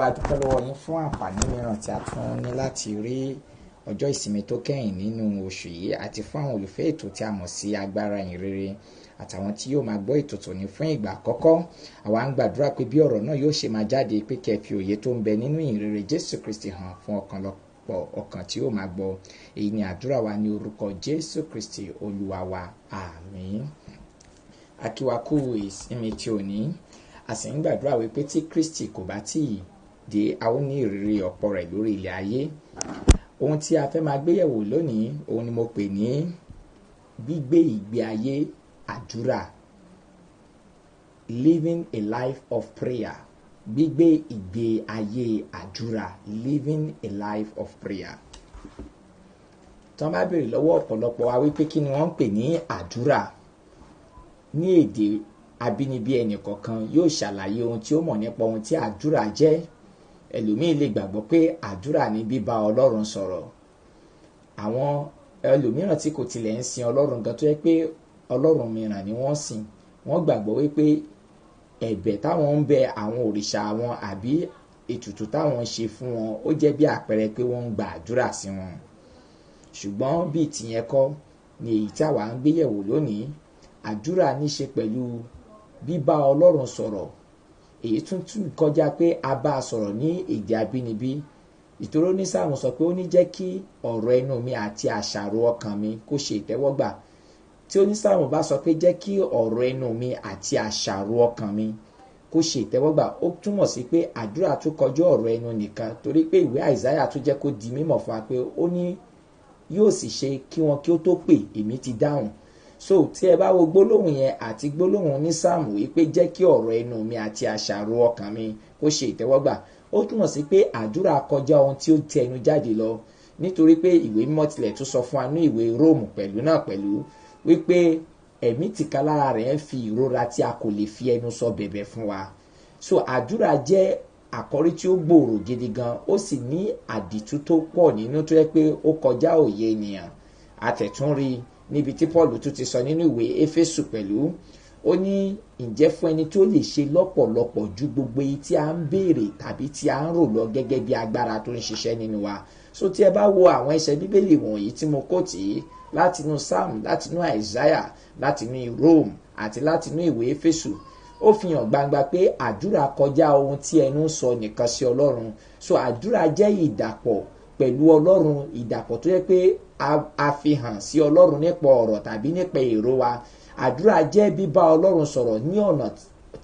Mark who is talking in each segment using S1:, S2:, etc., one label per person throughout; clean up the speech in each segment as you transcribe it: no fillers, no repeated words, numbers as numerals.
S1: A dúpẹ́ lọ́wọ́ yín fún àǹfààní mìíràn tí a tún ní láti rí ọjọ́ ìsinmi tó kẹ́yìn nínú oṣù yìí, àti fún àwọn olùfẹ́ ètò tí a mọ̀ sí Agbára Ìhìnrere àtàwọn tí yóò máa gbọ́ ètò tòní fún ìgbà àkọ́kọ́. Àwa ń gbàdúrà pé bí ọ̀rọ̀ náà yóò ṣe máa jáde, pé kí ẹ fi òye tó ń bẹ nínú ìhìnrere Jésù Kristi hàn fún ọ̀pọ̀lọpọ̀ ọkàn tí yóò máa gbọ́. Èyí ni àdúrà wa ní orúkọ Jésù Kristi Olúwa wa. Àmín. A kí wa kú ìsinmi tí òní. A sì ń gbàdúrà wípé tí Kristi kò bá tíì dé, a ó ní ìrírí ọ̀pọ̀ rẹ̀ lórí ilẹ̀ ayé. Ohun tí a fẹ́ máa gbéyẹ̀wò lónìí, òun ni mo pè ní gbígbé ìgbé ayé àdúrà. Living a life of prayer. Gbígbé ìgbé ayé àdúrà. Living a life of prayer. Tí wọ́n bá béèrè lọ́wọ́ ọ̀pọ̀lọpọ̀ wa wípé kí ni wọ́n ń pè ní àdúrà, ní èdè abínibí ẹnì kọ̀ọ̀kan yóò ṣàlàyé ohun tí ó mọ̀ nípa ohun tí àdúrà jẹ́. Ẹlòmíì lè gbàgbọ́ pé àdúrà ni bíbá Ọlọ́run sọ̀rọ̀. Àwọn ẹlòmíràn tí kò tilẹ̀ ń sin Ọlọ́run gan, tó jẹ́ pé Ọlọ́run mìíràn ni wọ́n sìn, wọ́n gbàgbọ́ wípé ẹ̀bẹ̀ táwọn ń bẹ àwọn òrìṣà wọn àbí ètùtù táwọn ń ṣe fún wọn, ó jẹ́ bí àpẹẹrẹ pé wọ́n ń gba àdúrà sí wọn. Ṣùgbọ́n bí tìyẹn kọ́ ni èyí tí àwa ń gbéyẹ̀wò lónìí. Àdúrà ní ṣe pẹ̀lú bíbá Ọlọ́run sọ̀rọ̀. Èyí tún tún kọjá pé a bá a sọ̀rọ̀ ní èdè abínibí. Ìtorí onísáàmù sọ pé ó ní jẹ́ kí ọ̀rọ̀ ẹnu mi àti àṣàrò ọkàn mi kó ṣe ìtẹ́wọ́gbà. Tí onísáàmù bá sọ pé jẹ́ kí ọ̀rọ̀ ẹnu mi àti àṣàrò ọkàn mi kó ṣe ìtẹ́wọ́gbà, ó túmọ̀ sí pé àdúrà tún kọjú ọ̀rọ̀ ẹnu nìkan, torí pé ìwé Àìsáyà tún jẹ́ kó di mímọ̀ fún wa pé ó ní yóò sì ṣe kí wọn kí ó tó pè, èmi ti dáhùn. So tí ẹ bá wo gbólóhùn yẹn àti gbólóhùn onísáàmù wípé jẹ́ kí ọ̀rọ̀ ẹnu mi àti àṣàrò ọkàn mi kó ṣe ìtẹ́wọ́gbà, ó túmọ̀ sí pé àdúrà kọjá ohun tí ó ti ẹnu jáde lọ, nítorí pé ìwé mímọ́ tilẹ̀ tún sọ fún wa ní ìwé Róòmù pẹ̀lú náà pẹ̀lú wípé ẹ̀mí tìkálára rẹ̀ ń fi ìrora tí a kò lè fi ẹnu sọ bẹ̀bẹ̀ fún wa. So àdúrà jẹ́ àkọ́rí tí ó gbòòrò gidi gan, ó sì ní àdìtú tó pọ̀ nínú tó yẹ pé ó kọjá òye ènìyàn. Àtẹ̀túnrí níbi tí Paul tún ti sọ nínú ìwé Éfésù pẹ̀lú, ó ní ǹjẹ́ fún ẹni tó lè ṣe lọ́pọ̀lọpọ̀ ju gbogbo èyí tí a ń béèrè tàbí tí a ń rò lọ gẹ́gẹ́ bí agbára tó ń ṣiṣẹ́ nínú wa. So tí ẹ bá wo àwọn ẹsẹ̀ Bíbélì wọ̀nyí tí mo kò tì í látinú Psalm, látinú Isaiah, látinú Rome àti látinú ìwé Éfésù, ó fi hàn gbangba pé àdúrà kọjá ohun tí ẹnu ń sọ nìkan sí Ọlọ́run. So àdúrà jẹ́ ìdàpọ̀ pẹ̀lú Ọlọ́run, ìdàpọ̀ tó yẹ pé a fi hàn sí Ọlọ́run nípa ọ̀rọ̀ tàbí nípa èrò wa. Àdúrà jẹ́ bíbá Ọlọ́run sọ̀rọ̀ ní ọ̀nà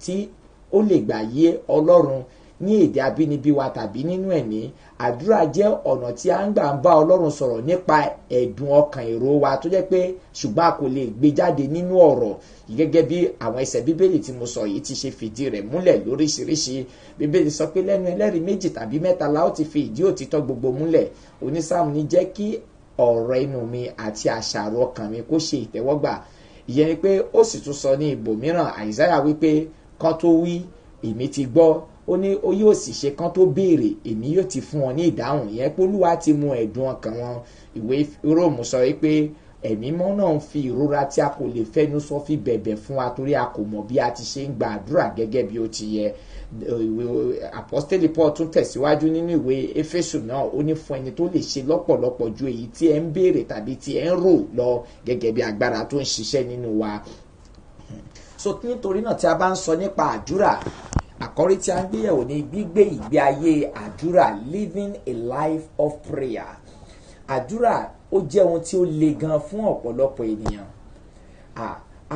S1: tí ó lè gbà yé Ọlọ́run ní èdè abínibí wa tàbí nínú ẹ̀mí. Àdúrà jẹ́ ọ̀nà tí a ń gbà ń bá Ọlọ́run sọ̀rọ̀ nípa ẹ̀dùn ọkàn èrò wa tó jẹ́ pé ṣùgbọ́n a kò lè gbé jáde nínú ọ̀rọ̀, gẹ́gẹ́ bí àwọn ẹsẹ̀ Bíbélì tí mo sọ yìí ti ṣe fìdí rẹ̀ múlẹ̀ lóríṣiríṣi. Bíbélì sọ pé lẹ́nu ẹlẹ́rìí méjì tàbí mẹ́ta la ó ti fi ìdí òtítọ́ gbogbo múlẹ̀. Onísáàmù ní jẹ́ kí ọ̀rọ̀ ẹnu mi àti àṣàrò ọkàn mi kó ṣe ìtẹ́wọ́gbà. Ìyẹn ni pé ó sì tún sọ ní ibòmíràn, Àìsáyà wípé kán tó wí èmi ti gbọ́, ó ní ó yóò sì ṣe kán tó béèrè èmi yóò ti fún wọn ní ìdáhùn. Ìyẹn pé Olúwa ti mú ẹ̀dùn ọkàn wọn. Ìwé Róòmù sọ wípé ẹ̀mí mọ́ náà ń fi ìrora tí a kò lè fẹ́nu sọ fi bẹ̀bẹ̀ fún wa, torí a kò mọ̀ bí a ti ṣe ń gba àdúrà gẹ́gẹ́ bí ó ti yẹ. Ìwé Apọ́sítélì Paul tún tẹ̀síwájú nínú ìwé Éfésù náà, ó ní fún ẹni tó lè ṣe lọ́pọ̀lọpọ̀ ju èyí tí ẹ ń béèrè tàbí tí ẹ ń rò lọ gẹ́gẹ́ bí agbára tó ń ṣiṣẹ́ nínú wa. So nítorí náà tí a bá ń sọ nípa àdúrà, àkọ́rí tí a ń gbéyẹ̀wò ní gbígbé ìgbé ayé àdúrà, living a life of prayer. Àdúrà ó jẹ́ ohun tí ó le gan fún ọ̀pọ̀lọpọ̀ ènìyàn.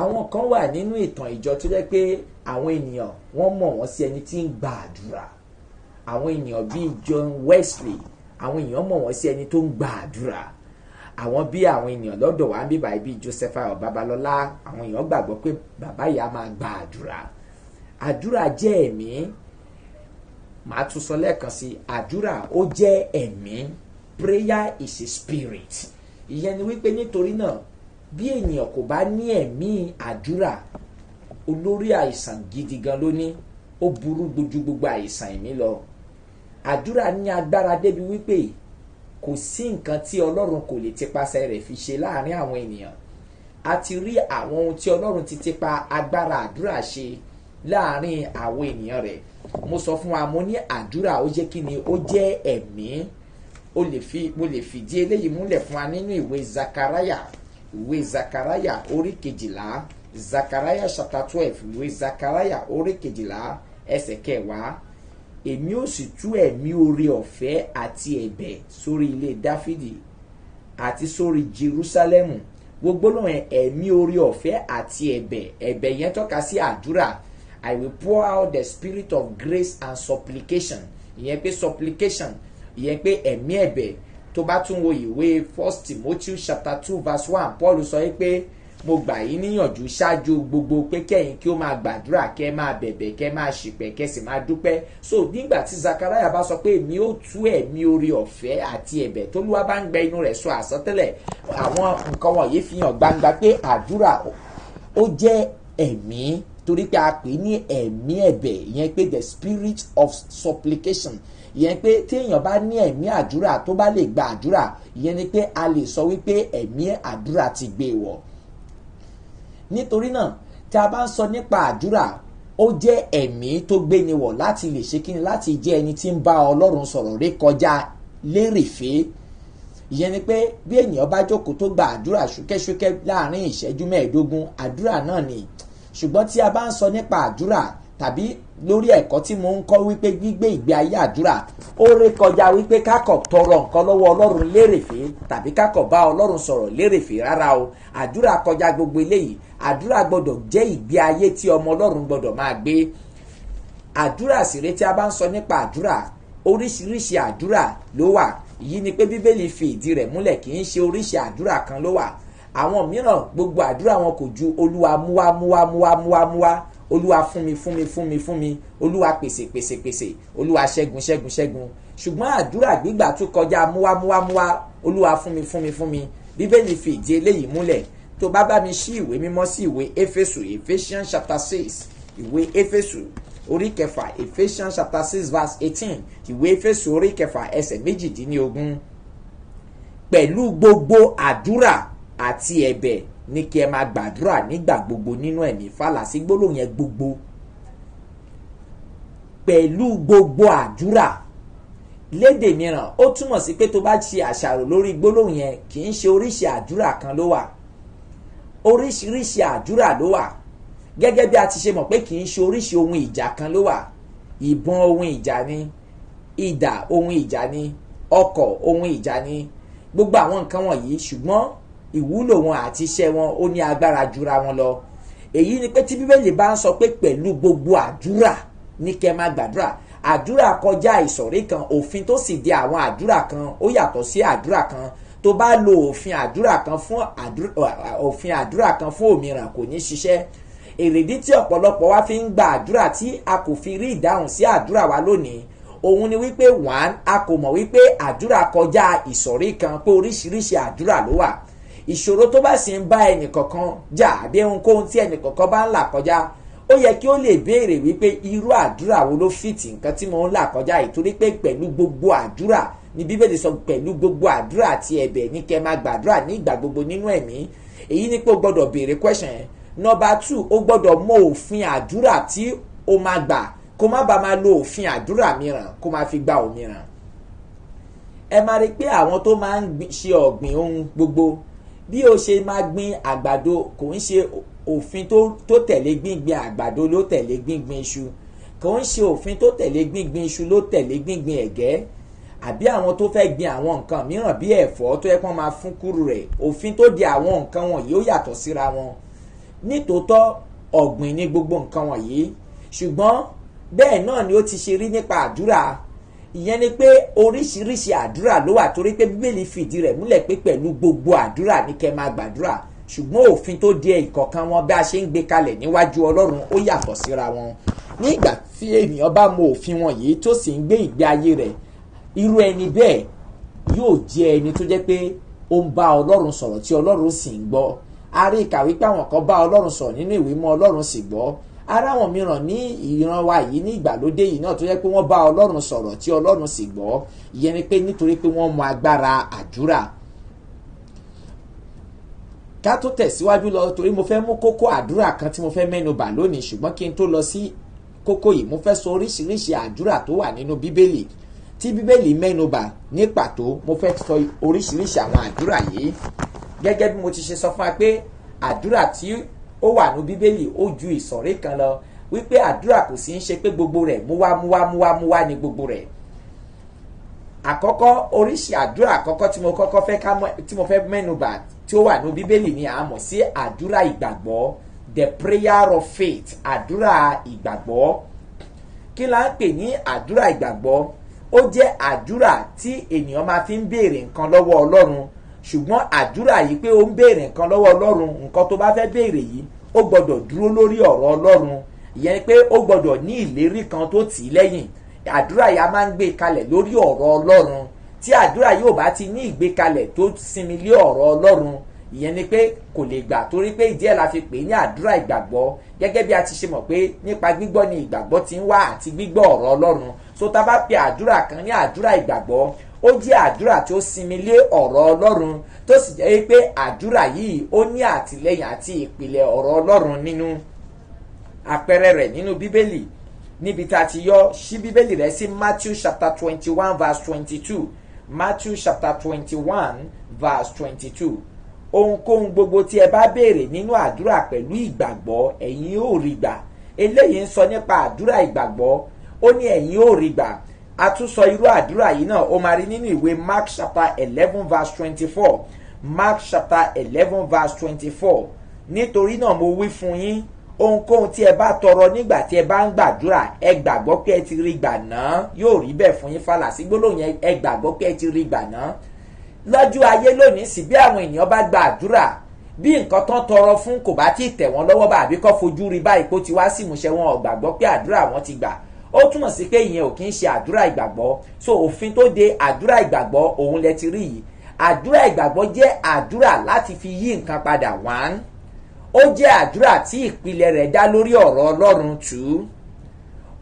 S1: Àwọn kan wà nínú ìtàn ìjọ tó jẹ́ pé àwọn ènìyàn wọ́n mọ̀ wọ́n sí ẹni tí ń gba àdúrà. Àwọn ènìyàn bíi John Wesley, àwọn ènìyàn mọ̀ wọ́n sí ẹni tó ń gba àdúrà. Àwọn bí àwọn ènìyàn lọ́dọ̀ wa ń bíbá bíi Joseph Ayọ̀ Babalọ́lá, àwọn èèyàn gbàgbọ́ pé bàbá yìí á máa gba àdúrà. Àdúrà jẹ́ ẹ̀mí. Màá tún sọ lẹ́ẹ̀kan sí, àdúrà ó jẹ́ ẹ̀mí. Prayer is a spirit. Ìyẹn ni wípé nítorí náà bí ènìyàn kò bá ní ẹ̀mí àdúrà, olórí àìsàn gidi gan ló ní, ó burú ju gbogbo àìsàn ẹ̀mí lọ. Àdúrà ní agbára débi wípé kò sí nǹkan tí Ọlọ́run kò lè tipasẹ̀ rẹ̀ fi ṣe láàrin àwọn ènìyàn. A ti rí àwọn ohun tí Ọlọ́run ti tipa agbára àdúrà ṣe. láàrin àwọn ènìyàn rẹ̀. Mo sọ fún wa, mo ní àdúrà ó jẹ́ kí ni? Ó jẹ́ ẹ̀mí. Ó lè fi mo lè fìdí eléyìí múlẹ̀ fún wa nínú ìwé Zakaraya, ìwé Zakaraya orí 12, Zakaraya chapter 12, ìwé Zakaraya orí 12, ẹsẹ̀ 10. "Èmi ó sì tú ẹ̀mí oore ọ̀fẹ́ àti ẹ̀bẹ̀ sórí ilé Dáfídì àti sórí Jerúsálẹ́mù." Gbogbo lóhùn ẹ̀mí oore ọ̀fẹ́ àti ẹ̀bẹ̀, ẹ̀bẹ̀ yẹn tọ́ka sí àdúrà. "I will pour out the spirit of grace and supplication." Ìyẹn pé supplication, ìyẹn pé ẹ̀mí ẹ̀bẹ̀. Tó bá tún wo ìwé First Timothy chapter 2 verse 1, Paul sọ pé, "Mo gbà yín níyànjú ṣáájú gbogbo pé kẹ́yìn kí ó máa gbàdúrà, kẹ́ máa bẹ̀bẹ̀, kẹ́ máa ṣìpẹ̀, kẹ́ sì máa dúpẹ́." So nígbà tí Zachariah bá sọ pé èmi ó tú ẹ̀mí oore ọ̀fẹ́ àti ẹ̀bẹ̀, tólúwa bá ń gbẹ inú rẹ̀ sọ àsọtẹ́lẹ̀, àwọn nǹkan wọ̀nyí fi hàn gbangba pé àdúrà ó jẹ́ ẹ̀mí, torí pé a pè ní ẹ̀mí ẹ̀bẹ̀, ìyẹn pé the spirit of supplication. Ìyẹn pé téèyàn bá ní ẹ̀mí àdúrà, tó bá lè gba àdúrà, ìyẹn ni pé a lè sọ wípé ẹ̀mí àdúrà ti gbé wọ̀. Nítorí náà, tí a bá ń sọ nípa àdúrà, ó jẹ́ ẹ̀mí tó gbéni wọ̀ láti lè ṣe kíni? Láti jẹ́ ẹni tí ń bá Ọlọ́run sọ̀rọ̀ rékọjá lérèfé. Ìyẹn ni pé bí ènìyàn bá jókòó tó gba àdúrà ṣúkẹ́ṣúkẹ́ láàrin ìṣẹ́jú 15, àdúrà náà ni. Ṣùgbọ́n tí a bá ń sọ nípa àdúrà tàbí lórí ẹ̀kọ́ tí mo ń kọ́ wípé gbígbé ìgbé ayé àdúrà, ó rékọjá wípé ká kàn tọrọ nǹkan lọ́wọ́ Ọlọ́run lérèfé tàbí ká kàn bá Ọlọ́run sọ̀rọ̀ lérèfé. Rárá o, àdúrà kọjá gbogbo eléyìí. Àdúrà gbọ́dọ̀ jẹ́ ìgbé ayé tí ọmọ Ọlọ́run gbọ́dọ̀ máa gbé. Àdúrà sì rèé, tí a bá ń sọ nípa àdúrà, oríṣiríṣi àdúrà ló wà. Èyí ni pé Bíbélì fi ìdí rẹ̀ múlẹ̀, kì í ṣe oríṣi àdúrà kan ló wà. Àwọn mìíràn, gbogbo àdúrà wọn kò ju Olúwa múwá, múwá, múwá, múwá, múwá, Olúwa fún mi, fún mi, fún mi, fún mi, Olúwa pèsè, pèsè, pèsè, Olúwa ṣẹ́gun, ṣẹ́gun, ṣẹ́gun. Ṣùgbọ́n àdúrà gbígbà tún kọjá múwá, múwá, múwá, Olúwa fún mi, fún mi, fún mi. Bíbélì fi ìdí eléyìí múlẹ̀. Tó bá bá mi ṣí ìwé mímọ́ sí ìwé Éfésù, Ephesians chapter 6, ìwé Éfésù orí 6, Ephesians chapter 6 verse 18, ìwé Éfésù orí 6, ẹsẹ̀ 18. "Pẹ̀lú gbogbo àdúrà àti ẹ̀bẹ̀ ní kí ẹ máa gbàdúrà nígbà gbogbo nínú ẹ̀mí." Fàlà sí gbólóhùn yẹn, gbogbo. Pẹ̀lú gbogbo àdúrà, lédè mìíràn, ó túmọ̀ sí pé tó bá ṣe àṣàrò lórí gbólóhùn yẹn, kì í ṣe oríṣi àdúrà kan ló wà, oríṣiríṣi àdúrà ló wà. Gẹ́gẹ́ bí a ti ṣe mọ̀ pé kì í ṣe oríṣi ohun ìjà kan ló wà. Ìbọn ohun ìjà ni, idà ohun ìjà ni, ọkọ̀ ohun ìjà ni, gbogbo àwọn nǹkan wọ̀nyí, ṣùgbọ́n ìwúlò wọn àti iṣẹ́ wọn ó ní agbára jura wọn lọ. Èyí ni pé tí Bíbélì bá ń sọ pé pẹ̀lú gbogbo àdúrà ní kẹ́ máa gbàdúrà, àdúrà kọjá ìsọ̀rí kan. Òfin tó sì di àwọn àdúrà kan ó yàtọ̀ sí àdúrà kan. Tó bá lo òfin àdúrà kan fún òmíràn, kò ní ṣiṣẹ́. Èrèdí tí ọ̀pọ̀lọpọ̀ wa fi ń gba àdúrà tí a kò fi rí ìdáhùn sí àdúrà wa lónìí, òun ni wípé, one, a kò mọ̀ wípé àdúrà kọjá ìsọ̀rí kan, pé oríṣiríṣi àdúrà ló wà. Ìṣòro tó bá sì ń bá ẹnìkọ̀ọ̀kan jà àbí ohunkóhun tí ẹnìkọ̀ọ̀kan bá ń là kọjá, ó yẹ kí ó lè béèrè wípé irú àdúrà wo ló fit nǹkan tí mo ń là kọjá yìí? Torí pé pẹ̀lú gbogbo àdúrà ní Bíbélì sọ, pẹ̀lú gbogbo àdúrà àti ẹ̀bẹ̀ ní kẹ́ máa gbàdúrà ní ìgbà gbogbo nínú ẹ̀mí. Èyí ni pé o gbọ́dọ̀ béèrè question yẹn. Number two, o gbọ́dọ̀ mọ òfin àdúrà tí o máa gbà, kó má bàa máa lo òfin àdúrà mìíràn kó máa fi gba òmíràn. Ẹ máa rí pé àwọn tó máa ń ṣe ọ̀gbìn ohun gbogbo, bí o ṣe máa gbin àgbàdo, kò ń ṣe òfin tó tẹ̀lé gbíngbin àgbàdo ló tẹ̀lé gbíngbin iṣu, kò ń ṣe òfin tó tẹ̀lé gbíngbin iṣu ló tẹ̀lé gbíngbin ẹ̀gẹ́, àbí àwọn tó fẹ́ gbin àwọn nǹkan mìíràn bí ẹ̀fọ́ tó yẹ kó máa fún kúrú rẹ̀. Òfin tó di àwọn nǹkan wọ̀nyí ó yàtọ̀ síra wọn. Nítòótọ́, ọ̀gbìn ní gbogbo nǹkan wọ̀nyí, ṣùgbọ́n bẹ́ẹ̀ náà ni ó ti ṣe rí nípa àdúrà. Ìyẹn ni pé oríṣiríṣi àdúrà ló wà, torí pé Bíbélì fìdí rẹ̀ múlẹ̀ pé pẹ̀lú gbogbo àdúrà ní kẹ́ máa gbàdúrà, ṣùgbọ́n òfin tó di ìkọ̀kan wọn, bí a ṣe ń gbé kalẹ̀ níwájú Ọlọ́run, ó yàtọ̀ síra wọn. Nígbà tí ènìyàn bá mọ òfin wọn yìí, tó sì ń gbé ìgbé ayé rẹ̀, irú ẹni bẹ́ẹ̀ yóò jẹ́ ẹni tó jẹ́ pé ó ń bá Ọlọ́run sọ̀rọ̀ tí Ọlọ́run sì ń gbọ́. A rí ìkàwé pé àwọn kan bá Ọlọ́run sọ̀rọ̀ nínú ìwé mọ́, Ọlọ́run sì gbọ́. Ara àwọn mìíràn ní ìran wa yìí, ní ìgbàlódé yìí náà, tó jẹ́ pé wọ́n bá Ọlọ́run sọ̀rọ̀ tí Ọlọ́run sì gbọ́. Ìyẹn ni pé nítorí pé wọ́n mọ agbára àdúrà. Ká tó tẹ̀síwájú lọ, torí mo fẹ́ mú kókó àdúrà kan tí mo fẹ́ mẹ́nu bà lónìí, ṣùgbọ́n kí n tó lọ sí kókó yìí, mo fẹ́ sọ oríṣiríṣi àdúrà tó wà nínú Bíbélì tí Bíbélì mẹ́nu bà ní pàtó. Mo fẹ́ sọ oríṣiríṣi àwọn àdúrà yìí. Gẹ́gẹ́ bí mo ti ṣe sọ fún wa pé àdúrà tí ó wà ní Bíbélì ó ju ìsọ̀rí kan lọ, wípé àdúrà kò sí ń ṣe pé gbogbo rẹ̀ múwá múwá múwá múwá ní gbogbo rẹ̀. Àkọ́kọ́, oríṣi àdúrà àkọ́kọ́ tí mo kọ́kọ́ fẹ́ ká mọ̀, tí mo fẹ́ mẹ́nu bà, tí ó wà ní Bíbélì ni a mọ̀ sí àdúrà ìgbàgbọ́, the prayer of faith, àdúrà ìgbàgbọ́. Kí la ń pè ní àdúrà ìgbàgbọ́? Ó jẹ́ àdúrà tí ènìyàn máa fi ń béèrè nǹkan lọ́wọ́ Ọlọ́run. Ṣùgbọ́n àdúrà yìí pé ó ń béèrè nǹkan lọ́wọ́ Ọlọ́run, nǹkan tó bá fẹ́ béèrè yìí, ó gbọ́dọ̀ dúró lórí ọ̀rọ̀ Ọlọ́run. Ìyẹn ni pé ó gbọ́dọ̀ ní ìlérí kan tó tì í lẹ́yìn. Àdúrà yìí a máa ń gbé kalẹ̀ lórí ọ̀rọ̀ Ọlọ́run. Tí àdúrà yóò bá ti ní ìgbékalẹ̀ tó sinmi lé ọ̀rọ̀ Ọlọ́run, ìyẹn ni pé kò lè gbà, torí pé ìdí ẹ̀ la fi pè é ní àdúrà ìgbàgbọ́. Gẹ́gẹ́ bí a ti ṣe mọ̀ pé nípa gbígbọ́ ni ìgbàgbọ́ ti ń wá, àti gbígbọ́ ọ̀rọ̀ Ọlọ́run. So tá a bá pe àdúrà kan ní àdúrà ìgbàgbọ́, ó jẹ́ àdúrà tí ó sinmi lé ọ̀rọ̀ Ọlọ́run, tó sì jẹ́ pé àdúrà yìí ó ní àtìlẹ́yìn àti ìpìlẹ̀ ọ̀rọ̀ Ọlọ́run nínú. Àpẹẹrẹ rẹ̀ nínú Bíbélì níbi tá a ti yọ, ṣí Bíbélì rẹ sí Matthew chapter 21 verse 22. Matthew chapter 21 verse 22: "Ohunkóhun gbogbo tí ẹ bá béèrè nínú àdúrà pẹ̀lú ìgbàgbọ́, ẹ̀yin ó rí gbà." Eléyìí ń sọ nípa àdúrà ìgbàgbọ́. Ó ní ẹ̀yin ó rí gbà. A tún sọ irú àdúrà yìí náà, ó máa rí nínú ìwé Mark chapter 11 verse 24. Mark chapter 11 verse 24: "Nítorí náà mo wí fún yín, ohunkóhun tí ẹ bá tọrọ nígbà tí ẹ bá ń gbàdúrà, ẹ gbàgbọ́ pé ẹ ti rí gbà náà, yóò rí bẹ́ẹ̀ fún yín." Fàlà sí gbólóhùn yẹn, "ẹ gbàgbọ́ pé ẹ ti rí gbà náà." Lọ́jọ́ ayé lónìí sì, bí àwọn ènìyàn bá gba àdúrà, bí nǹkan tán tọrọ fún kò bá tí ì tẹ̀ wọ́n lọ́wọ́ bá, àbí kọ́ fojú rí báyìí kó ti wá sí ìmúṣẹ, wọn ò gbàgbọ́ pé àdúrà wọn ti gbà. Ó túmọ̀ sí pé ìyẹn ò kí ń ṣe àdúrà ìgbàgbọ́. So òfin tó de àdúrà ìgbàgbọ́ òun lẹ ti rí yìí. Àdúrà ìgbàgbọ́ jẹ́ àdúrà láti fi yí nǹkan padà, one. Ó jẹ́ àdúrà tí ìpìlẹ̀ rẹ̀ dá lórí ọ̀rọ̀ Ọlọ́run, two.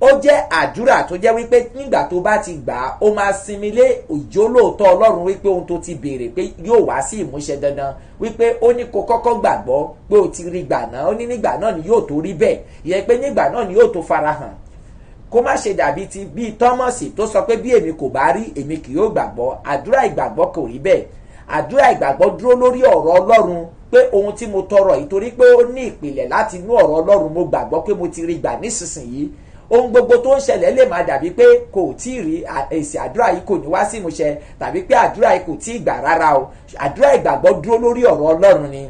S1: Ó jẹ́ àdúrà tó jẹ́ wípé nígbà tó bá ti gbà á, ó máa sinmi lé ìjólóòtọ́ Ọlọ́run, wípé ohun tó ti béèrè pé yóò wá sí ìmúṣẹ dandan, wípé ó ní kó kọ́kọ́ gbàgbọ́ pé ó ti rí gbà náà. Ó ní nígbà náà ni yóò tó rí bẹ́ẹ̀. Ìyẹn pé nígbà náà ni yóò tó farahàn. Kó má ṣe dàbí ti bíi Tọ́mọ̀sì tó sọ pé, "Bí èmi kò bá rí, èmi kì yóò gbàgbọ́." Àdúrà ìgbàgbọ́ kò rí bẹ́ẹ̀. Àdúrà ìgbàgbọ́ dúró lórí ọ̀rọ̀ Ọlọ́run, pé ohun tí mo tọrọ yìí, torí pé ó ní ìpìlẹ̀ láti inú ọ̀rọ̀ Ọlọ́run, mo gbàgbọ́ pé mo ti rí gbà nísinsìnyí. Ohun gbogbo tó ń ṣẹlẹ̀ lè máa dàbí pé kò tí ì rí èsì, àdúrà yìí kò ní wá sí ìmúṣẹ, tàbí pé àdúrà yìí kò tí ì gbà rárá o. Àdúrà ìgbàgbọ́ dúró lórí ọ̀rọ̀ Ọlọ́run ni.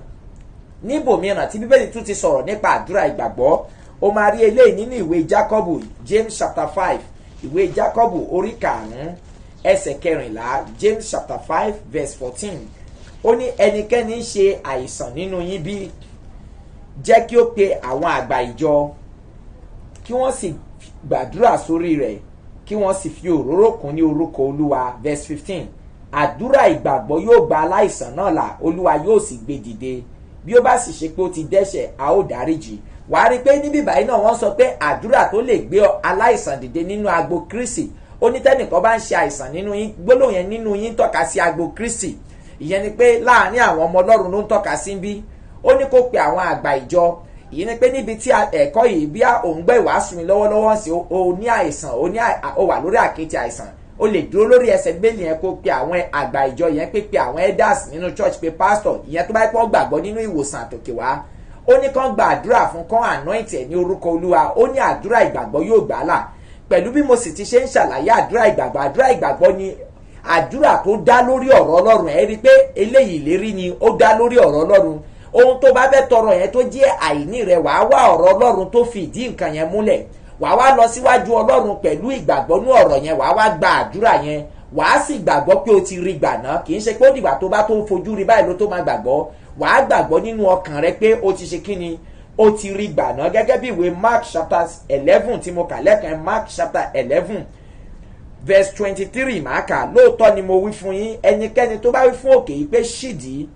S1: Níbòmíràn tí Bíbélì tún ti sọ̀rọ̀ nípa àdúrà ìgbàgbọ́, ó máa rí eléyìí nínú ìwé Jákọ́bù, James chapter 5. Ìwé Jákọ́bù orí 5, ẹsẹ̀ 14, James chapter 5 verse 14. Ó ní, "Ẹnikẹ́ni ń ṣe àìsàn nínú yín bí? Jẹ́ kí ó pe àwọn àgbà ìjọ, kí wọ́n sì gbàdúrà sórí rẹ̀, kí wọ́n sì fi òróró kùn ní orúkọ Olúwa." Verse 15: "Àdúrà ìgbàgbọ́ yóò gba aláìsàn náà là, Olúwa yóò sì gbé dìde. Bí ó bá sì ṣe pé ó ti dẹ́ṣẹ̀, a ó dáríjì." Wàá rí i pé níbí báyìí náà, wọ́n sọ pé àdúrà tó lè gbé aláìsàn dìde nínú agbo Kristi. Ó ní tẹ́nìkan bá ń ṣe àìsàn nínú yín. Gbólóhùn yẹn, "nínú yín", tọ́ka sí agbo Kristi. Ìyẹn ni pé láàárín àwọn ọmọ Ọlọ́run ló ń tọ́ka sí bí. Ó ní kó pe àwọn àgbà ìjọ. Ìyẹn ni pé níbi tí ẹ̀kọ́ yìí, bí òun gbọ́ ìwàásù mi lọ́wọ́lọ́wọ́ sí, o ní àìsàn, o wà lórí àkéte àìsàn, o lè dúró lórí ẹsẹ̀ Bíbélì yẹn, kó pe àwọn àgbà ìjọ yẹn, pé àwọn elders nínú church, pé pastor. Ìyẹn tó bá pọ́n gbàgbọ́ nínú ìwòsàn àtòkè wá. Ó ní kán gba àdúrà fún, kán anoint ẹ̀ ní orúkọ Olúwa. Ó ní àdúrà ìgbàgbọ́ yóò gbà á là. Pẹ̀lú bí mo sì ti ṣe ń ṣàlàyé àdúrà ìgbàgbọ́, àdúrà ìgbàgbọ́ ni àdúrà tó dá lórí ọ̀rọ̀ Ọlọ́run. Ẹ rí i pé eléyìí ìlérí ni, ó dá lórí ọ̀rọ̀ Ọlọ́run. Ohun tó bá fẹ́ tọrọ yẹn tó jẹ́ àìní rẹ̀, wàá wá ọ̀rọ̀ Ọlọ́run tó fi ìdí nǹkan yẹn múlẹ̀. Wàá wá lọ síwájú Ọlọ́run pẹ̀lú ìgbàgbọ́ ní ọ̀rọ̀ yẹn, wàá wá gba àdúrà yẹn, wàá sì gbàgbọ́ pé o ti rí gbà náà. Kì í ṣe pé ó dìgbà tó bá tó fojú rí báyìí ló tó máa gbàgbọ́. Wàá gbàgbọ́ nínú ọkàn rẹ pé o ti ṣe kí ni, o ti rí gbà náà. Gẹ́gẹ́ bí ìwé Mark chapter 11 tí mo kà lẹ́ẹ̀kan, Mark chapter 11 verse 23, màá kà: "Lóòótọ́ ni mo wí fún yín, ẹnikẹ́ni tó bá wí fún òkè yìí pé, 'Ṣídìí,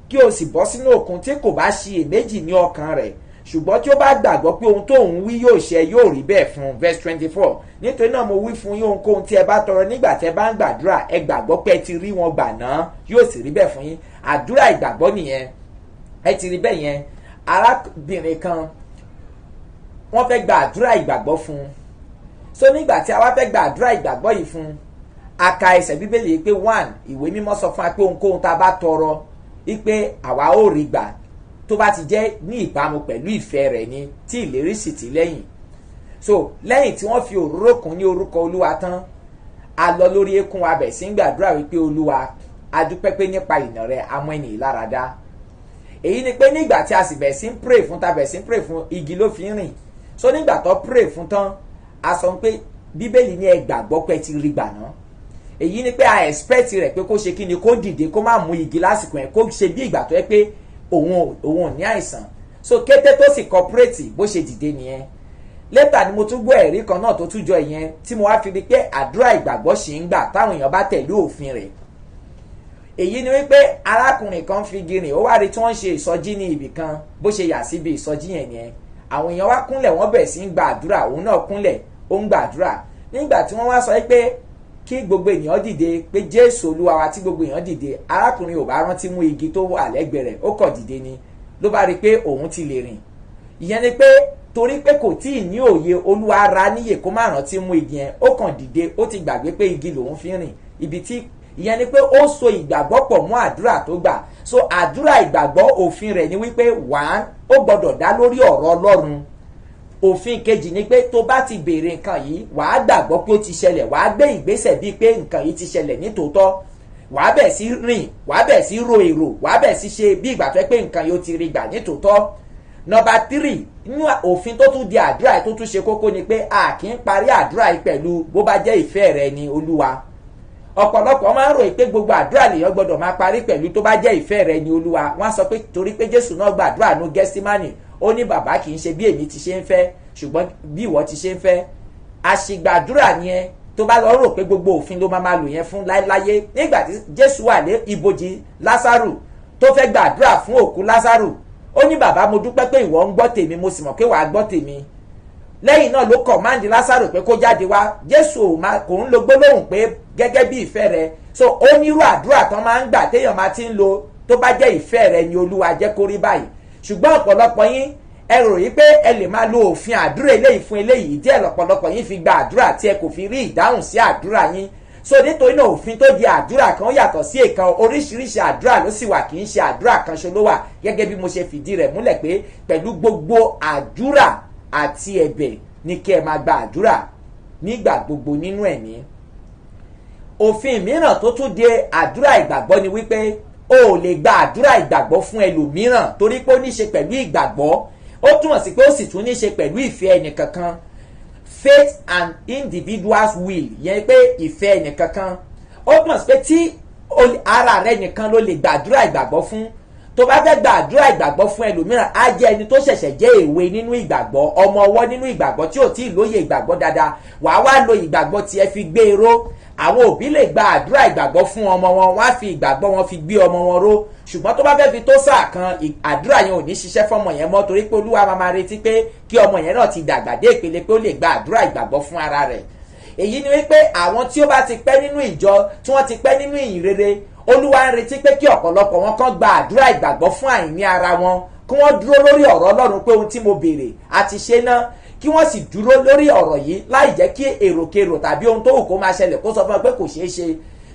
S1: kí o sì bọ́ sínú òkun,' tí kò bá ṣiyèméjì ní ọkàn rẹ̀, ṣùgbọ́n tí ó bá gbàgbọ́ pé ohun tó ń wí yóò ṣẹ, yóò rí bẹ́ẹ̀ fún un." Verse 24: "Nítorí náà mo wí fún yín, ohunkóhun tí ẹ bá tọrọ nígbà tí ẹ bá ń gbàdúrà, ẹ gbàgbọ́ pé ẹ ti rí wọn gbà náà, yóò sì rí bẹ́ẹ̀ fún yín." Àdúrà ìgbàgbọ́ nìyẹn. Ẹ ti rí bẹ́ẹ̀ yẹn. Arábìnrin kan, wọ́n fẹ́ gba àdúrà ìgbàgbọ́ fún un. So nígbà tí a wá fẹ́ gba àdúrà ìgbàgbọ́ yìí fún un, a ka ẹsẹ̀ Bíbélì yìí pé one, ìwé mímọ́ sọ fún wa pé ohunkóhun tá a bá tọrọ wípé àwa ó rí gbà, tó bá ti jẹ́ ní ìbámu pẹ̀lú ìfẹ́ rẹ̀ ni, tí ìlérí sì ti lẹ́yìn. So lẹ́yìn tí wọ́n fi òróró kùn ní orúkọ Olúwa tán, a lọ lórí eékún wa, bẹ̀ sí ń gbàdúrà wípé, "Olúwa, a dúpẹ́ pé nípa ìnà rẹ̀ a mú ẹni lára dá." Èyí ni pé nígbà tí a sì bẹ̀ sí ń pray fún, ta bẹ̀ sí ń pray fún, igi ló fi ń rìn. So nígbà tó pray fún tán, a sọ pé Bíbélì ní ẹ gbàgbọ́ pé ti rí gbà náà. Èyí ni pé a expect rẹ̀ pé kó ṣe kí ni? Kó dìde, kó má mú igi lásìkò yẹn, kó ṣe bí ìgbà tó yẹ pé òun ò ní àìsàn. So kété tó sì cooperate, bó ṣe dìde nìyẹn. Later ni mo tún gbọ́ ẹ̀rí kan náà tó tún jọ ìyẹn, tí mo wá fi rí pé àdúrà ìgbàgbọ́ ṣì ń gbà táwọn èèyàn bá tẹ̀lé òfin rẹ̀. Èyí ni wípé arákùnrin kan fi igi rìn. Ó wá rí tí wọ́n ń ṣe ìsọjí ní ibì kan. Bó ṣe yà síbi ìsọjí yẹn yẹn, àwọn èèyàn wá kúnlẹ̀, wọ́n bẹ̀rẹ̀ sí ń gba àdúrà. Òun náà kúnlẹ̀, ó ń gbàdúrà. Nígbà tí wọ́n wá sọ pé kí gbogbo ènìyàn dìde, pé Jésù Olúwa wa, tí gbogbo èèyàn dìde, arákùnrin ò bá rántí mú igi tó wà lẹ́gbẹ̀ẹ́ rẹ̀. Ó kọ̀ dìde ni, ló bá rí i pé òun ti lè rìn. Ìyẹn ni pé torí pé kò tí ì ní òye, Olúwa ra níyè kó má rántí mú igi yẹn. Ó kàn dìde, ó ti gbàgbé pé igi lòun fi ń rìn. Ibi tí ìyẹn ni pé ó so ìgbàgbọ́ pọ̀ mọ́ àdúrà tó gbà. So àdúrà ìgbàgbọ́, òfin rẹ̀ ni wípé, one, ó gbọ́dọ̀ dá lórí ọ̀rọ̀ Ọlọ́run. Òfin kejì ni pé tó bá ti béèrè nǹkan yìí, wàá gbàgbọ́ pé ó ti ṣẹlẹ̀, wàá gbé ìgbésẹ̀ bíi pé nǹkan yìí ti ṣẹlẹ̀ nítòótọ́. Wàá bẹ̀ sí rìn, wàá bẹ̀ sí ro èrò, wàá bẹ̀ sí ṣe bí ìgbà tó yẹ pé nǹkan yìí ó ti rí gbà nítòótọ́. Number three nínú òfin tó tún di àdúrà yìí tó tún ṣe kókó ni pé a kì í parí àdúrà yìí pẹ̀lú "bó bá jẹ́ ìfẹ́ rẹ ni, Olúwa". Ọ̀pọ̀lọpọ̀ máa ń rò pé gbogbo àdúrà lèèyàn gbọ́dọ̀ máa parí pẹ̀lú "tó bá jẹ́ ìfẹ́ rẹ ni, Olúwa". Wọ́n á sọ pé torí pé Jésù náà gbàdúrà ní Gẹ́símánì, ó ní, "Bàbá, kì í ṣe bí èmi ti ṣe ń fẹ́, ṣùgbọ́n bí ìwọ ti ṣe ń fẹ́." Àṣìgbàdúrà yẹn, tó bá lọ rò pé gbogbo òfin ló máa lò yẹn fún láéláyé. Nígbà tí Jésù wà lé ibojì Lásárù, tó fẹ́ gbàdúrà fún òkú Lásárù, ó ní, "Bàbá, mo dúpẹ́ pé ìwọ ń gbọ́ tèmi, mo sì mọ̀ pé wàá gbọ́ tèmi." Lẹ́yìn náà ló command Lásárù pé kó jáde wá. Jésù kò ń lo gbólóhùn pé "gẹ́gẹ́ bí ìfẹ́ rẹ". So ó nírú àdúrà tán máa ń gbà téèyàn máa ti ń lo "tó bá jẹ́ ìfẹ́ rẹ ni, Olúwa, jẹ́ kó rí báyìí". Ṣùgbọ́n ọ̀pọ̀lọpọ̀ yín, ẹ rò yí pé ẹ lè máa lo òfin àdúrà eléyìí fún eléyìí díẹ̀. Lọ́pọ̀lọpọ̀ yín fi gba àdúrà tí ẹ kò fi rí ìdáhùn sí àdúrà yín. So nítorí náà, òfin tó di àdúrà kan yàtọ̀ sí èkan. Oríṣiríṣi àdúrà ló sì wà, kì í ṣe àdúrà kan ṣo ló wà, gẹ́gẹ́ bí mo ṣe fìdí rẹ̀ múlẹ̀ pé pẹ̀lú gbogbo àdúrà àti ẹ̀bẹ̀ ní kí ẹ máa gba àdúrà nígbà gbogbo nínú ẹ̀mí. Òfin mìíràn tó tún de àdúrà ìgbàgbọ́ ni wípé o ò lè gba àdúrà ìgbàgbọ́ fún ẹlòmíràn, torí pé ó ní ṣe pẹ̀lú ìgbàgbọ́. Ó túmọ̀ sí pé ó sì tún ní ṣe pẹ̀lú ìfẹ́ ẹnìkankan, faith and individual's will, yẹn pé ìfẹ́ ẹnìkankan. Ó túmọ̀ sí pé tí ara rẹ nìkan ló lè gbàdúrà ìgbàgbọ́ fún. Tó bá fẹ́ gbàdúrà ìgbàgbọ́ fún ẹlòmíràn, á jẹ́ ẹni tó ṣẹ̀ṣẹ̀ jẹ́ èwe nínú ìgbàgbọ́, ọmọ ọwọ́ nínú ìgbàgbọ́, tí ò tí ì lóye ìgbàgbọ́ dáadáa, wàá wá lo ìgbàgbọ́ tí ẹ fi gbé e ró. Àwọn òbí lè gba àdúrà ìgbàgbọ́ fún ọmọ wọn, wọ́n á fi ìgbàgbọ́ wọn fi gbé ọmọ wọn ró, ṣùgbọ́n tó bá fẹ́ fi tó sáà kan, àdúrà yẹn ò ní ṣiṣẹ́ fọ́mọ yẹn mọ́, torí pé Olúwa máa retí pé kí ọmọ yẹn náà ti dàgbà dé ìpele pé ó lè gba àdúrà ìgbàgbọ́ fún ara rẹ̀. Èyí ni wípé àwọn tí ó bá ti pẹ́ nínú ìjọ, tí wọ́n ti pẹ́ nínú ìyìn rere, Olúwa ń retí pé kí ọ̀pọ̀lọpọ̀ wọn kàn gba àdúrà ìgbàgbọ́ fún àìní ara wọn, kí wọ́n dúró lórí ọ̀rọ̀ Ọlọ́run pé ohun tí mo béèrè àti ṣe náà, kí wọ́n sì dúró lórí ọ̀rọ̀ yìí láì jẹ́ kí èròkerò tàbí ohun tó wù kó máa ṣẹlẹ̀ kó sọ fún ọ pé kò ṣeé ṣe.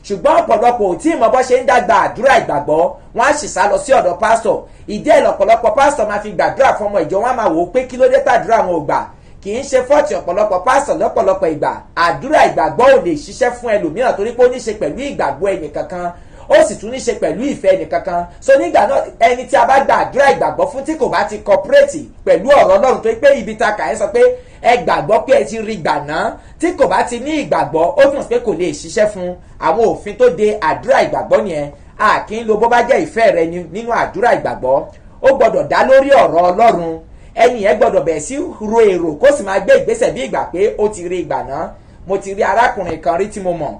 S1: Ṣùgbọ́n ọ̀pọ̀lọpọ̀ ò tí ì mọ bó ṣe ń dàgbà àdúrà ìgbàgbọ́, wọ́n á sì sá lọ sí ọ̀dọ̀ pásítọ̀. Ìdí ẹ̀ lọ̀pọ̀lọpọ̀ pásítọ̀ máa fi gbàdúrà fún ọmọ ìjọ, wọn máa wò ó pé kí ló dé tàdúrà wọn ò gbà. Kì í ṣe fault ọ̀pọ̀lọpọ̀ pásítọ̀. Lọ́pọ̀lọpọ̀ ìgbà, àdúrà ìgbàgbọ́ ò lè ṣiṣẹ́ fún ẹlòmíràn, torí pé ó ní ṣe pẹ̀lú ìgbàgbọ́ ẹnìkankan, ó sì tún ní ṣe pẹ̀lú ìfẹ́ ẹnìkankan. So nígbà náà, ẹni tí a bá gba àdúrà ìgbàgbọ́ fún, tí kò bá ti cooperate pẹ̀lú ọ̀rọ̀ Ọlọ́run, tó pé ibi ta kà ẹ́ sọ pé ẹ gbàgbọ́ pé ẹ ti rí gbà náà, tí kò bá ti ní ìgbàgbọ́, ó tún pé kò lè ṣiṣẹ́ fún. Àwọn òfin tó de àdúrà ìgbàgbọ́ nìyẹn. A kì í lo "bó bá jẹ́ ìfẹ́ rẹ" nínú àdúrà ìgbàgbọ́. Ó gbọ́dọ̀ dá lórí ọ̀rọ̀ Ọlọ́run. Ẹni yẹn gbọ́dọ̀ bẹ̀rẹ̀ sí ro èrò, kó sì máa gbé ìgbésẹ̀ bí ìgbà pé ó ti rí ìgbà náà. Mo ti rí arákùnrin kan rí tí mo mọ̀.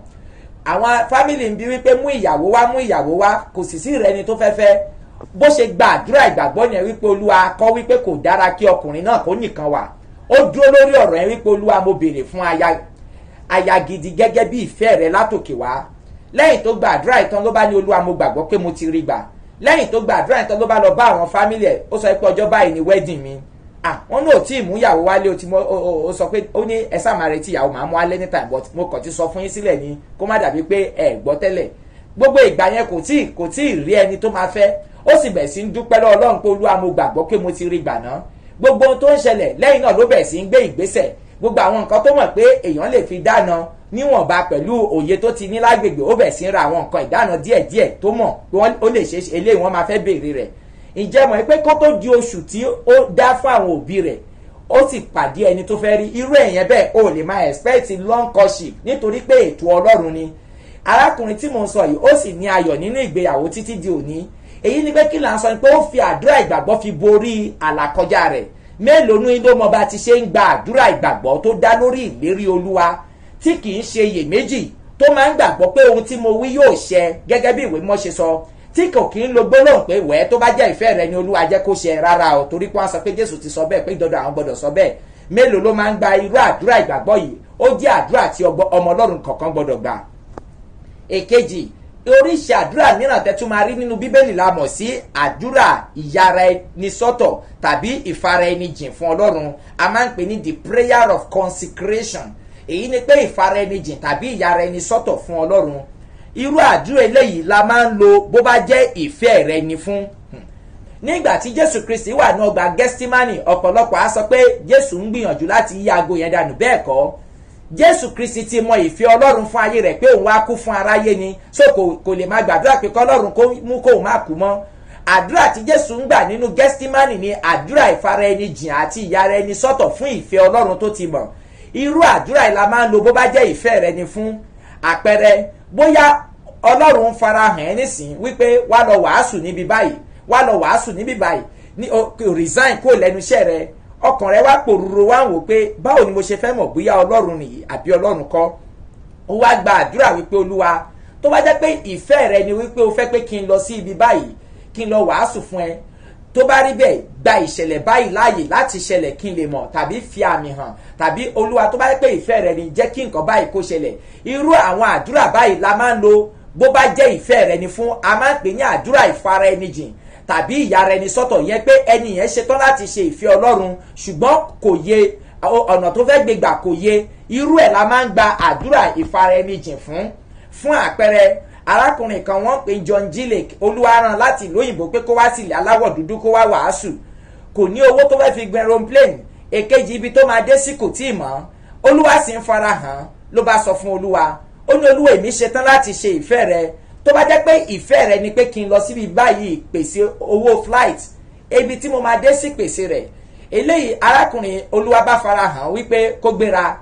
S1: Àwọn family ń bi wípé, "Mú ìyàwó wá, mú ìyàwó wá." Kò sì sí ìrẹni tó fẹ́ fẹ́. Bó ṣe gba àdúrà ìgbàgbọ́ yẹn wípé, "Olúwa kọ́ wípé kò dára kí ọkùnrin náà kó nìkan wà." Ó dúró lórí ọ̀rọ̀ yẹn wípé, "Olúwa, mo béèrè fún aya, aya gidi gẹ́gẹ́ bí ìfẹ́ rẹ látòkè wá." Lẹ́yìn tó gba àdúrà ìtàn, ló bá ní, "Olúwa, mo gbàgbọ́ pé mo ti rí gbà." Lẹ́yìn tó gba àdúrà yẹn tán, ló bá lọ bá àwọn family ẹ̀. Ó sọ pé ọjọ́ báyìí ni wedding mi. Ah, wọ́n náà tí ì mú ìyàwó wálé. Ó ti mọ, ó sọ pé ó ní ẹ sáà máa retí ìyàwó, màá mú alẹ́ ní time, but mo kàn ti sọ fún yín sílẹ̀ ni kó má dàbí pé ẹ gbọ́ tẹ́lẹ̀. Gbogbo ìgbà yẹn, kò tí ì rí ẹni tó máa fẹ́. Ó sì bẹ̀ sí ń dúpẹ́ lọ́wọ́ Ọlọ́run pé, "Olúwa, mo gbàgbọ́ pé mo ti rí gbà náà." Gbogbo ohun tó ń ṣẹlẹ̀ lẹ́yìn náà, ló bẹ̀ sí ń gbé ìgbésẹ̀. Gbogbo àwọn nǹkan tó mọ̀ pé èèyàn lè fi dáná níwọ̀nba pẹ̀lú òye tó ti ní lágbègbè, ó bẹ̀ sí ń ra àwọn nǹkan ìdáná díẹ̀díẹ̀ tó mọ̀ pé ó lè ṣe eléyìí, wọ́n máa fẹ́ béèrè rẹ̀. Ǹjẹ́ mọ̀ pé kó tó di oṣù tí ó dá fún àwọn òbí rẹ̀, ó sì pàdé ẹni tó fẹ́ rí? Irú ẹ̀yẹn bẹ́ẹ̀, ó lè máa expect long courtship, nítorí pé ètò Ọlọ́run ni. Arákùnrin tí mò ń sọ yìí, ó sì ní ayọ̀ nínú ìgbéyàwó títí di òní. Èyí ni pé kí là ń sọ ni pé ó fi àdúrà ìgbàgbọ́ fi borí àlàkọjá rẹ̀. Mélòó ní ló mọ bá ti ṣe ń gba àdúrà ìgbàgbọ́ tó dá lórí ìlérí Olúwa, tí kì í ṣe iyèméjì, tó máa ń gbàgbọ́ pé ohun tí mo wí yóò ṣẹ gẹ́gẹ́ bí ìwé mọ́ ṣe sọ, tí kò kí ń lo gbólóhùn pé, "Wẹ́ẹ́, tó bá jẹ́ ìfẹ́ rẹ ni, Olúwa, jẹ́ kó ṣe"? Rárá o, torí pé wọ́n sọ pé Jésù ti sọ bẹ́ẹ̀, pé dandan àwọn gbọ́dọ̀ sọ bẹ́ẹ̀. Mélòó ló máa ń gba irú àdúrà ìgbàgbọ́ yìí? Ó jẹ́ àdúrà tí ọmọ Ọlọ́run kọ̀ọ̀kan gbọ́dọ̀ gbà. Èkejì, oríṣi àdúrà mìíràn tẹ́ tún máa rí nínú Bíbélì la mọ̀ sí àdúrà ìyára ẹni sọ́tọ̀ tàbí ìfara ẹni jìn fún Ọlọ́run. A máa ń pè ní the prayer of consecration. Èyí ni pé ìfara ẹni jìn tàbí ìyára ẹni sọ́tọ̀ fún Ọlọ́run. Irú àdúrà eléyìí la máa ń lo "bó bá jẹ́ ìfẹ́ rẹ ni" fún. Nígbà tí Jésù Kristi wà ní ọgbà Gẹ́stímánì, ọ̀pọ̀lọpọ̀ á sọ pé Jésù ń gbìyànjú láti yí aago yẹn dànù. Bẹ́ẹ̀ kọ́. Jésù Kristi ti mọ ìfẹ́ Ọlọ́run fún ayé rẹ̀, pé òun wá kú fún aráyé ni, so kò lè máa gbàdúrà pé kọ́lọ́run kó mú kóun má kú mọ́. Àdúrà tí Jésù ń gbà nínú Gẹ́stímánì ni àdúrà ìfara ẹni jìn àti ìyára ẹni sọ́tọ̀ fún ìfẹ́ Ọlọ́run tó ti mọ̀. Irú àdúrà yìí la máa ń lo "bó bá jẹ́ ìfẹ́ rẹ ni" fún. Àpẹẹrẹ, bóyá Ọlọ́run ń farahàn ẹ́ nísìn wípé wá lọ wàásù níbi báyìí, wá lọ wàásù níbi báyìí, ní o resign kó lẹ́nu iṣẹ́ rẹ. Ọkàn rẹ wá pòrúurú, wá ń wò pé, "Báwo ni mo ṣe fẹ́ mọ̀ bóyá Ọlọ́run nìyí àbí Ọlọ́run kọ́?" Ó wá gba àdúrà wípé, "Olúwa, tó bá jẹ́ pé ìfẹ́ rẹ ni wípé o fẹ́ pé kí n lọ sí ibi báyìí, kí n lọ wàásù fún ẹ, tó bá rí bẹ́ẹ̀, gba ìṣẹ̀lẹ̀ báyìí láàyè láti ṣẹlẹ̀ kí n lè mọ̀, tàbí fi àmì hàn, tàbí Olúwa, tó bá jẹ́ pé ìfẹ́ rẹ ni, jẹ́ kí nǹkan báyìí kó ṣẹlẹ̀." Irú àwọn àdúrà báyìí la máa ń lo "bó bá jẹ́ ìfẹ́ rẹ ni" fún. A máa ń pè ní àdúrà ìfara ẹni jìn tàbí ìyára ẹni sọ́tọ̀, yẹn pé ẹni yẹn ṣetán láti ṣe ìfẹ́ Ọlọ́run, ṣùgbọ́n kò yé ọ̀nà tó fẹ́ gbégbà, kò yé. Irú ẹ̀ la máa ń gba àdúrà ìfara ẹni jìn fún. Fún àpẹẹrẹ, arákùnrin kan wọ́n pè John G. Lake. Olúwa rán láti ìlú òyìnbó pé kó wá sí ilẹ̀ aláwọ̀ dúdú, kó wá wàásù. Kò ní owó tó fẹ́ fi gun aeroplane. Èkejì, ibi tó máa dé sí kò tí ì mọ̀. Olúwa sì ń fara hàn. Ló bá sọ fún Olúwa, ó ní, "Olúwa, èmi ṣetán láti ṣe ìfẹ́ rẹ. Tó bá jẹ́ pé ìfẹ́ rẹ ni pé kí n lọ síbi báyìí, pèsè owó flight. Ibi tí mo máa dé sí, pèsè rẹ̀." Eléyìí, arákùnrin, Olúwa bá fara hàn wípé kó gbéra.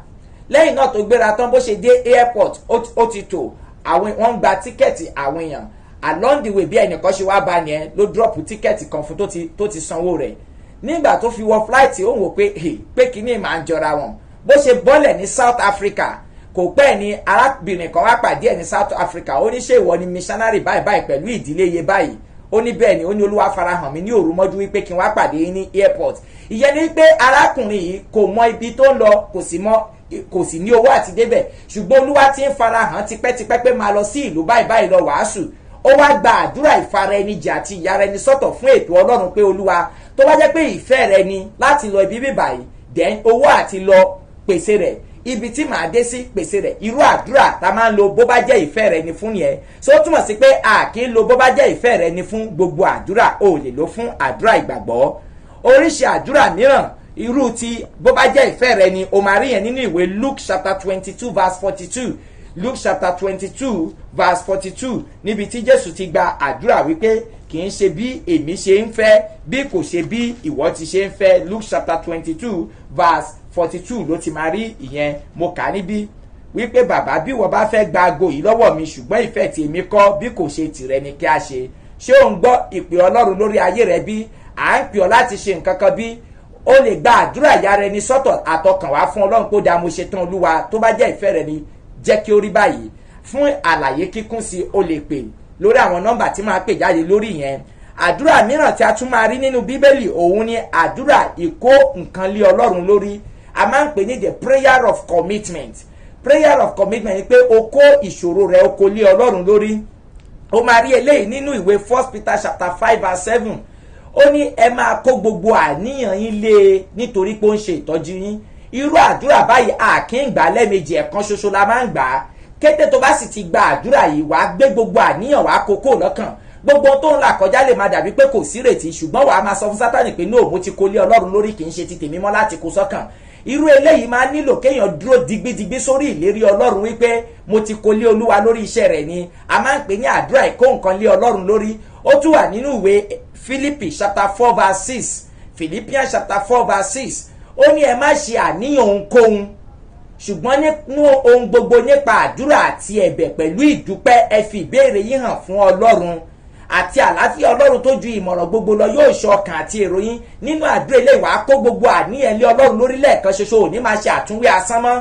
S1: Lẹ́yìn náà tó gbéra tán, bó ṣe dé airport, ó ti tò àwọn, wọ́n ń gba ticket àwọn èèyàn. Along the way, bí ẹnìkan ṣe wá bá yẹn, ló drop ticket kan fún tó ti sanwó rẹ̀. Nígbà tó fi wọ flight, ó ń wò pé kíní máa ń jọra wọn. Bó ṣe bọ́lẹ̀ ní South Africa, kò pẹ́ ni arábìnrin kan wá pàdé ẹ̀ ní South Africa. Ó ní, "Ṣé ìwọ ni missionary báyìí báyìí pẹ̀lú ìdílé iye báyìí?" Ó ní, "Bẹ́ẹ̀ ni." Ó ní, "Olúwa farahàn mi ní òru mọ́jú wípé kí n wá pàdé yín ní airport." Ìyẹn ni pé arákùnrin yìí kò mọ ibi tó ń lọ, kò sì mọ, kò sì ní owó àti débẹ̀, ṣùgbọ́n Olúwa ti ń farahàn tipẹ́tipẹ́ pé máa lọ sí ìlú báyìí báyìí lọ wàásù. Ó wá gba àdúrà ìfara ẹni jì àti ìyára ẹni sọ́tọ̀ fún ètò Ọlọ́run pé, "Olúwa, tó bá jẹ́ pé ìfẹ́ rẹ ni láti lọ ibi bíbáyìí, then owó àti lọ, pèsè rẹ̀. Ibi tí màá dé sí, pèsè rẹ̀." Irú àdúrà tá a máa ń lo "bó bá jẹ́ ìfẹ́ rẹ ni" fún yẹn. So ó túmọ̀ sí pé a kì í lo "bó bá jẹ́ ìfẹ́ rẹ ni" fún gbogbo àdúrà. O lè lo fún àdúrà ìgbàgbọ́. Oríṣi àdúrà mìíràn, irú ti "bó bá jẹ́ ìfẹ́ rẹ ni", o máa rí yẹn nínú ìwé Luke chapter 22 verse 42. Luke chapter 22 verse 42, níbi tí Jésù ti gba àdúrà wípé kì í ṣe bí èmi ṣe ń fẹ́, bí kò ṣe bí ìwọ ti ṣe ń fẹ́. Luke chapter 22 verse 42 ló ti máa rí ìyẹn. Mo kà á níbí wípé, "Bàbá, bí wọ́n bá fẹ́, gba ago yìí lọ́wọ́ mi, ṣùgbọ́n ìfẹ́ tèmi kọ́, bí kò ṣe tìrẹ ni kí a ṣe." Ṣé ò ń gbọ́ ìpè Ọlọ́run lórí ayé rẹ bí? À ń pè ọ́ láti ṣe nǹkan kan bí? Ó lè gba àdúrà ìyára ẹni sọ́tọ̀ àtọkànwá fún Ọlọ́run kó dáa, "Mo ṣe tán, Olúwa, tó bá jẹ́ ìfẹ́ rẹ ni, jẹ́ kí ó rí báyìí." Fún àlàyé kíkún sí, o lè pè lórí àwọn nọ́mbà tí máa pè jáde lórí yẹn. Àdúrà mìíràn tí a tún máa rí nínú Bíbélì, òun ni àdúrà ìkó nǹkan lé Ọlọ́run lórí. A máa ń pè ní the prayer of commitment. Prayer of commitment ni pé o kó ìṣòro rẹ, o kó lé Ọlọ́run lórí. Ó máa rí eléyìí nínú ìwé 1 Peter chapter 5 verse 7. Ó ní ẹ máa kó gbogbo àníyàn yín lé e nítorí pé ó ń ṣe ìtọ́jú yín. Irú àdúrà báyìí, a kì í gbà lẹ́ẹ̀mejì, ẹ̀kan ṣoṣo la máa ń gbà á. Kété tó bá sì ti gba àdúrà yìí, wàá gbé gbogbo àníyàn, wàá kókó lọ́kàn. Gbogbo tó ń là kọjá lè máa dàbí pé kò sí rètí, ṣùgbọ́n wàá máa sọ fún Sátánì pé, "No, mo ti kó lé Ọlọ́run lórí, kì í ṣe ti tèmi mọ́ láti kó sọ́kàn." Irú eléyìí máa nílò kéèyàn dúró digbidigbi sórí ìlérí Ọlọ́run wípé mo ti kó lé Olúwa lórí, iṣẹ́ rẹ̀ ni. A máa ń pè ní àdúrà ìkó nǹkan lé Ọlọ́run lórí. Ó tún wà nínú ìwé Philippi chapter 4 verse 6, Philippians chapter 4 verse 6. Ó ní ẹ má ṣe àníyàn ohunkóhun, ṣùgbọ́n nínú ohun gbogbo, nípa àdúrà àti ẹ̀bẹ̀ pẹ̀lú ìdúpẹ́, ẹ fi ìbéèrè yín hàn fún Ọlọ́run, àti àlàáfíà Ọlọ́run tó ju ìmọ̀ràn gbogbo lọ yóò ṣọ́ ọkàn àti èrò yín. Nínú àdúrà ilé, wàá kó gbogbo àníyàn lé Ọlọ́run lórí lẹ́ẹ̀kan ṣoṣo, ò ní máa ṣe àtúnwí asán mọ́.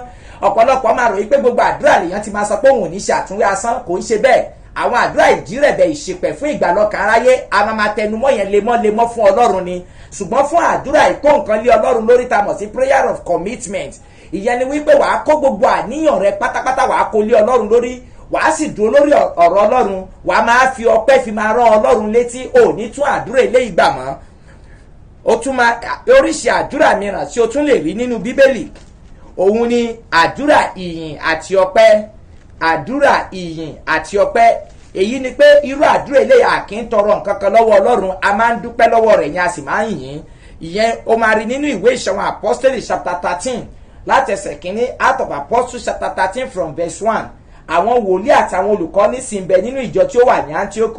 S1: Ọ̀pọ̀lọpọ̀ máa rò wípé gbogbo àdúrà lèèyàn ti máa sọ pé òun ò ní ṣe àtúnwí asán. Kò ń ṣe bẹ́ẹ̀. Àwọn àdúrà ìjírẹ̀bẹ̀, ìṣìpẹ̀ fún ìgbàlọ́kàn aráyé, a máa máa tẹnumọ́ yẹn lemọ́lemọ́ fún Ọlọ́run ni. Ṣùgbọ́n fún àdúrà ìkó nǹkan lé Ọlọ́run lórí ta mọ̀ sí prayer of commitment, ìyẹn ni wípé wàá kó gbogbo àníyàn rẹ pátápátá, wàá kó lé Ọlọ́run lórí, wàá sì dúró lórí ọ̀rọ̀ Ọlọ́run, wàá máa fi ọpẹ́ fi máa rán Ọlọ́run létí. Ò ní tún àdúrà eléyìí gbà mọ́. Ó tún máa oríṣi àdúrà mìíràn tí o tún lè rí nínú Bíbélì, òun ni àdúrà ìyìn àti ọpẹ́. Àdúrà ìyìn àti ọpẹ́, èyí ni pé irú àdúrà eléyìí, a kì í tọrọ nǹkan kan lọ́wọ́ Ọlọ́run, a máa ń dúpẹ́ lọ́wọ́ rẹ̀ yẹn, a sì máa ń yìn. Ìyẹn ó máa rí nínú ìwé Ìṣe Àwọn Apostoli chapter 13 láti ẹsẹ̀ kínní, Act of Apostles chapter 13 from verse 1. Àwọn wòlíì àtàwọn olùkọ́ sì ń bẹ nínú ìjọ tí ó wà ní Antioch: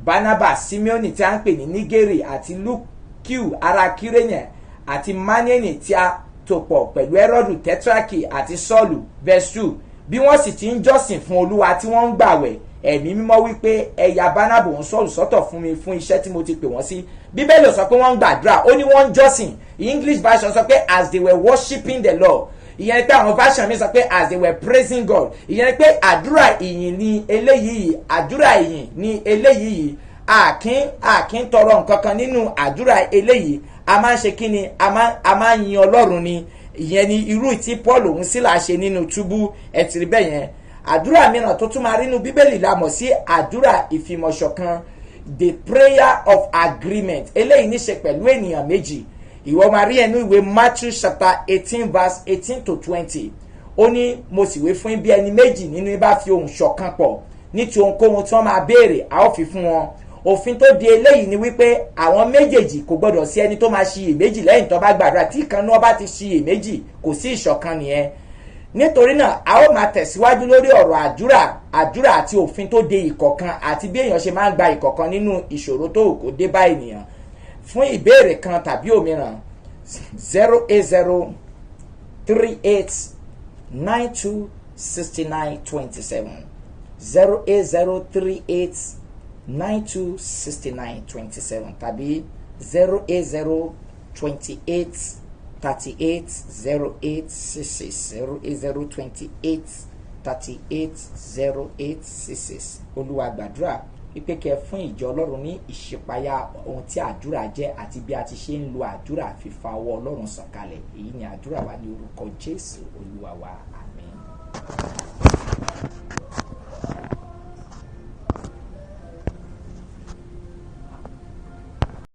S1: Barnabas, Simeoni tí a ń pè ní Nigeri, àti Lukiu ará Kirene, àti Maneni tí a tò pọ̀ pẹ̀lú Herodu Tetraki, àti Sọ́ọ̀lù. Verse 2: bí wọ́n sì ti ń jọ́sìn fún Olúwa tí wọ́n ń gbàwẹ̀, Ẹ̀mí Mímọ́ wípé, "Ẹ ya Barnaba òun Sọ́ọ̀lù sọ́tọ̀ fún mi fún iṣẹ́ tí mo ti pè wọ́n sí." Bíbélì sọ pé wọ́n ń gbàdúrà, ó ní wọ́n ń jọ́sìn. English version sọ pé "as they were worshiping the Lord". Ìyẹn ni pé àwọn version mi sọ pé "as they were praising God". Ìyẹn ni pé àdúrà ìyìn ni eléyìí. Àdúrà ìyìn ni eléyìí. A kì í tọrọ nǹkan kan nínú àdúrà eléyìí. A máa ń ṣe kí ni? A máa ń yin Ọlọ́run ni. Ìyẹn ni irú tí Paul òun Sílà ṣe nínú túbú. Ẹ ti rí bẹ́ẹ̀ yẹn. Àdúrà mìíràn tó tún máa rí nínú Bíbélì la mọ̀ sí àdúrà ìfìmọ̀ṣọ̀kan, the prayer of agreement. Eléyìí ní ṣe pẹ̀lú ènìyàn méjì. Ìwọ máa rí ẹnu ìwé Matthew chapter 18 verse 18 to 20. Ó ní, "Mo sì wí fún yín, bí ẹni méjì nínú yín bá fi ohùn ṣọ̀kan pọ̀ ní ti ohunkóhun tí wọ́n máa béèrè, a ó fi fún wọn." Òfin tó di eléyìí ni wípé àwọn méjèèjì kò gbọdọ̀ sí ẹni tó máa ṣiyèméjì lẹ́yìn tó bá gbàdúrà. Tí ìkan náà bá ti ṣiyèméjì, kò sí ìṣọ̀kan nìyẹn. Nítorí náà, a ó máa tẹ̀síwájú lórí ọ̀rọ̀ àdúrà, àdúrà àti òfin tó de ìkọ̀kan, àti bí èèyàn ṣe máa ń gba ìkọ̀kan nínú ìṣòro tó kò dé bá ènìyàn. Fún ìbéèrè kan tàbí òmíràn, 08038926927, 08038926927 tàbí 08028380866, 08028380866. Olúwa, gbàdúrà wípé kẹ́ fún ìjọ Ọlọ́run ní ìṣípayá ohun tí àdúrà jẹ́ àti bí a ti ṣe ń lo àdúrà fífa ọwọ́ Ọlọ́run sọ̀kalẹ̀. Èyí ni àdúrà wa ní orúkọ Jésù Olúwa wa. Àmín.